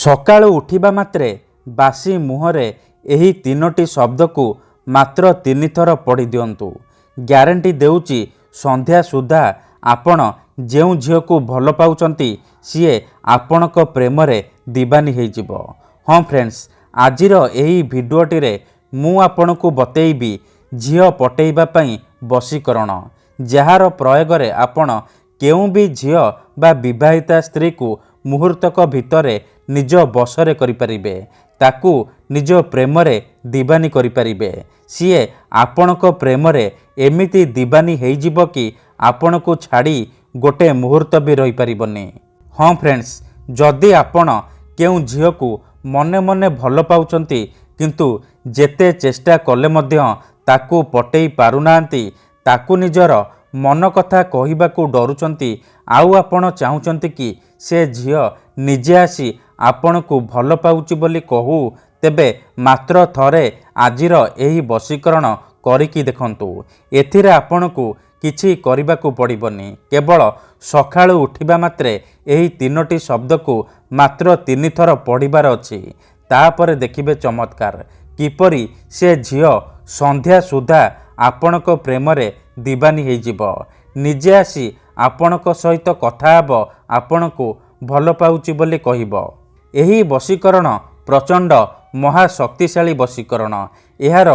ସକାଳୁ ଉଠିବା ମାତ୍ରେ ବାସି ମୁହଁରେ ଏହି ତିନୋଟି ଶବ୍ଦକୁ ମାତ୍ର ତିନିଥର ପଢ଼ି ଦିଅନ୍ତୁ। ଗ୍ୟାରେଣ୍ଟି ଦେଉଛି, ସନ୍ଧ୍ୟା ସୁଦ୍ଧା ଆପଣ ଯେଉଁ ଝିଅକୁ ଭଲ ପାଉଛନ୍ତି, ସିଏ ଆପଣଙ୍କ ପ୍ରେମରେ ଦିବାନୀ ହେଇଯିବ। ହଁ ଫ୍ରେଣ୍ଡସ୍, ଆଜିର ଏହି ଭିଡ଼ିଓଟିରେ ମୁଁ ଆପଣଙ୍କୁ ବତେଇବି ଝିଅ ପଟେଇବା ପାଇଁ ବଶୀକରଣ, ଯାହାର ପ୍ରୟୋଗରେ ଆପଣ କେଉଁ ବି ଝିଅ ବା ବିବାହିତା ସ୍ତ୍ରୀକୁ ମୁହୂର୍ତ୍ତକ ଭିତରେ ନିଜ ବଶରେ କରିପାରିବେ, ତାକୁ ନିଜ ପ୍ରେମରେ ଦିବାନୀ କରିପାରିବେ। ସିଏ ଆପଣଙ୍କ ପ୍ରେମରେ ଏମିତି ଦିବାନୀ ହେଇଯିବ କି ଆପଣଙ୍କୁ ଛାଡ଼ି ଗୋଟେ ମୁହୂର୍ତ୍ତ ବି ରହିପାରିବନି। ହଁ ଫ୍ରେଣ୍ଡସ୍, ଯଦି ଆପଣ କେଉଁ ଝିଅକୁ ମନେ ମନେ ଭଲ ପାଉଛନ୍ତି, କିନ୍ତୁ ଯେତେ ଚେଷ୍ଟା କଲେ ମଧ୍ୟ ତାକୁ ପଟେଇ ପାରୁନାହାନ୍ତି, ତାକୁ ନିଜର ମନ କଥା କହିବାକୁ ଡରୁଛନ୍ତି, ଆଉ ଆପଣ ଚାହୁଁଛନ୍ତି କି ସେ ଝିଅ ନିଜେ ଆସି ଆପଣଙ୍କୁ ଭଲ ପାଉଛି ବୋଲି କହୁ, ତେବେ ମାତ୍ର ଥରେ ଆଜିର ଏହି ବଶୀକରଣ କରିକି ଦେଖନ୍ତୁ। ଏଥିରେ ଆପଣଙ୍କୁ କିଛି କରିବାକୁ ପଡ଼ିବନି। କେବଳ ସକାଳୁ ଉଠିବା ମାତ୍ରେ ଏହି ତିନୋଟି ଶବ୍ଦକୁ ମାତ୍ର ତିନିଥର ପଢ଼ିବାର ଅଛି। ତାପରେ ଦେଖିବେ ଚମତ୍କାର, କିପରି ସେ ଝିଅ ସନ୍ଧ୍ୟା ସୁଦ୍ଧା ଆପଣଙ୍କ ପ୍ରେମରେ ଦିବାନୀ ହେଇଯିବ, ନିଜେ ଆସି ଆପଣଙ୍କ ସହିତ କଥା ହେବ, ଆପଣଙ୍କୁ ଭଲ ପାଉଛି ବୋଲି କହିବ। ଏହି ବଶୀକରଣ ପ୍ରଚଣ୍ଡ ମହାଶକ୍ତିଶାଳୀ ବଶୀକରଣ। ଏହାର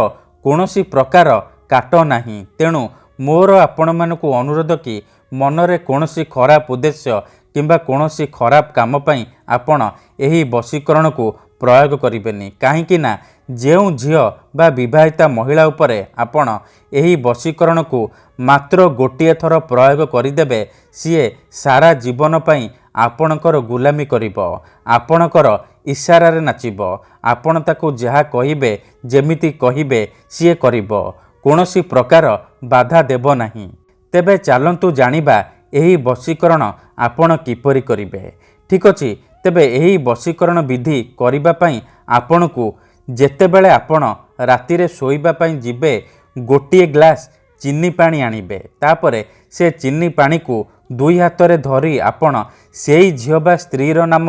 କୌଣସି ପ୍ରକାର କାଟ ନାହିଁ। ତେଣୁ ମୋର ଆପଣମାନଙ୍କୁ ଅନୁରୋଧ କି ମନରେ କୌଣସି ଖରାପ ଉଦ୍ଦେଶ୍ୟ କିମ୍ବା କୌଣସି ଖରାପ କାମ ପାଇଁ ଆପଣ ଏହି ବଶୀକରଣକୁ ପ୍ରୟୋଗ କରିବେନି। କାହିଁକି ନା ଯେଉଁ ଝିଅ ବା ବିବାହିତା ମହିଳା ଉପରେ ଆପଣ ଏହି ବଶୀକରଣକୁ ମାତ୍ର ଗୋଟିଏ ଥର ପ୍ରୟୋଗ କରିଦେବେ, ସିଏ ସାରା ଜୀବନ ପାଇଁ ଆପଣଙ୍କର ଗୁଲାମୀ କରିବ, ଆପଣଙ୍କର ଇଶାରାରେ ନାଚିବ। ଆପଣ ତାକୁ ଯାହା କହିବେ, ଯେମିତି କହିବେ, ସିଏ କରିବ, କୌଣସି ପ୍ରକାର ବାଧା ଦେବ ନାହିଁ। ତେବେ ଚାଲନ୍ତୁ ଜାଣିବା ଏହି ବଶୀକରଣ ଆପଣ କିପରି କରିବେ। ଠିକ୍ ଅଛି, ତେବେ ଏହି ବଶୀକରଣ ବିଧି କରିବା ପାଇଁ ଆପଣଙ୍କୁ ଯେତେବେଳେ ଆପଣ ରାତିରେ ଶୋଇବା ପାଇଁ ଯିବେ, ଗୋଟିଏ ଗ୍ଲାସ୍ ଚିନି ପାଣି ଆଣିବେ। ତାପରେ ସେ ଚିନି ପାଣିକୁ ଦୁଇ ହାତରେ ଧରି ଆପଣ ସେଇ ଝିଅ ବା ସ୍ତ୍ରୀର ନାମ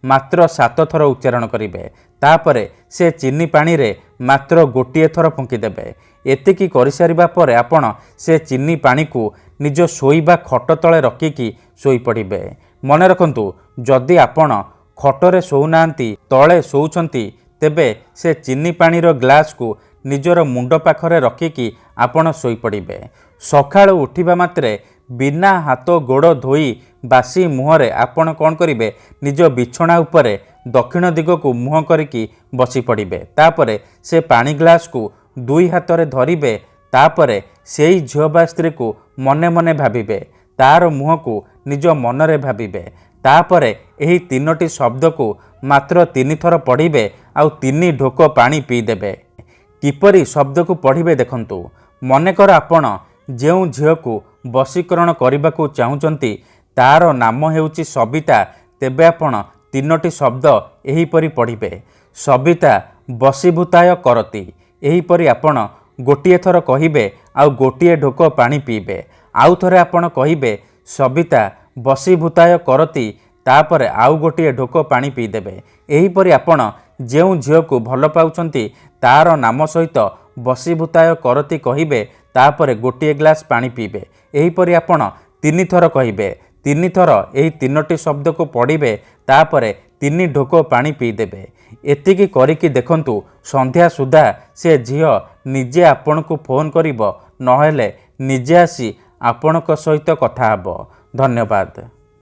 ମାତ୍ର ସାତ ଥର ଉଚ୍ଚାରଣ କରିବେ। ତାପରେ ସେ ଚିନି ପାଣିରେ ମାତ୍ର ଗୋଟିଏ ଥର ଫୁଙ୍କିଦେବେ। ଏତିକି କରିସାରିବା ପରେ ଆପଣ ସେ ଚିନି ପାଣିକୁ ନିଜ ଶୋଇବା ଖଟ ତଳେ ରଖିକି ଶୋଇପଡ଼ିବେ। ମନେ ରଖନ୍ତୁ, ଯଦି ଆପଣ ଖଟରେ ଶୋଉନାହାନ୍ତି, ତଳେ ଶୋଉଛନ୍ତି, ତେବେ ସେ ଚିନି ପାଣିର ଗ୍ଲାସ୍କୁ ନିଜର ମୁଣ୍ଡ ପାଖରେ ରଖିକି ଆପଣ ଶୋଇପଡ଼ିବେ। ସକାଳୁ ଉଠିବା ମାତ୍ରେ ବିନା ହାତ ଗୋଡ଼ ଧୋଇ ବାସି ମୁହଁରେ ଆପଣ କ'ଣ କରିବେ? ନିଜ ବିଛଣା ଉପରେ ଦକ୍ଷିଣ ଦିଗକୁ ମୁହଁ କରିକି ବସି ପଡ଼ିବେ। ତାପରେ ସେ ପାଣି ଗ୍ଲାସ୍କୁ ଦୁଇ ହାତରେ ଧରିବେ। ତାପରେ ସେଇ ଝିଅ ବା ସ୍ତ୍ରୀକୁ ମନେ ମନେ ଭାବିବେ, ତାର ମୁହଁକୁ ନିଜ ମନରେ ଭାବିବେ। ତାପରେ ଏହି ତିନୋଟି ଶବ୍ଦକୁ ମାତ୍ର ତିନିଥର ପଢ଼ିବେ ଆଉ ତିନି ଢୋକ ପାଣି ପିଇଦେବେ। କିପରି ଶବ୍ଦକୁ ପଢ଼ିବେ ଦେଖନ୍ତୁ। ମନେକର ଆପଣ ଯେଉଁ ଝିଅକୁ ବଶୀକରଣ କରିବାକୁ ଚାହୁଁଛନ୍ତି, ତାର ନାମ ହେଉଛି ସବିତା, ତେବେ ଆପଣ ତିନୋଟି ଶବ୍ଦ ଏହିପରି ପଢ଼ିବେ: "ସବିତା ବଶୀଭୂତାୟ କରତି"। ଏହିପରି ଆପଣ ଗୋଟିଏ ଥର କହିବେ ଆଉ ଗୋଟିଏ ଢୋକ ପାଣି ପିଇବେ। ଆଉ ଥରେ ଆପଣ କହିବେ, "ସବିତା ବଶୀଭୂତାୟ କରତି"। ତାପରେ ଆଉ ଗୋଟିଏ ଢୋକ ପାଣି ପିଇଦେବେ। ଏହିପରି ଆପଣ ଯେଉଁ ଝିଅକୁ ଭଲ ପାଉଛନ୍ତି, ତାର ନାମ ସହିତ "ବଶୀଭୂତାୟ କରତି" କହିବେ, ତାପରେ ଗୋଟିଏ ଗ୍ଲାସ୍ ପାଣି ପିଇବେ। ଏହିପରି ଆପଣ ତିନିଥର କହିବେ, ତିନିଥର ଏହି ତିନୋଟି ଶବ୍ଦକୁ ପଢ଼ିବେ, ତାପରେ ତିନି ଢୋକ ପାଣି ପିଇଦେବେ। ଏତିକି କରିକି ଦେଖନ୍ତୁ, ସନ୍ଧ୍ୟା ସୁଦ୍ଧା ସେ ଝିଅ ନିଜେ ଆପଣଙ୍କୁ ଫୋନ୍ କରିବ, ନହେଲେ ନିଜେ ଆସି ଆପଣଙ୍କ ସହିତ କଥା ହେବ। ଧନ୍ୟବାଦ।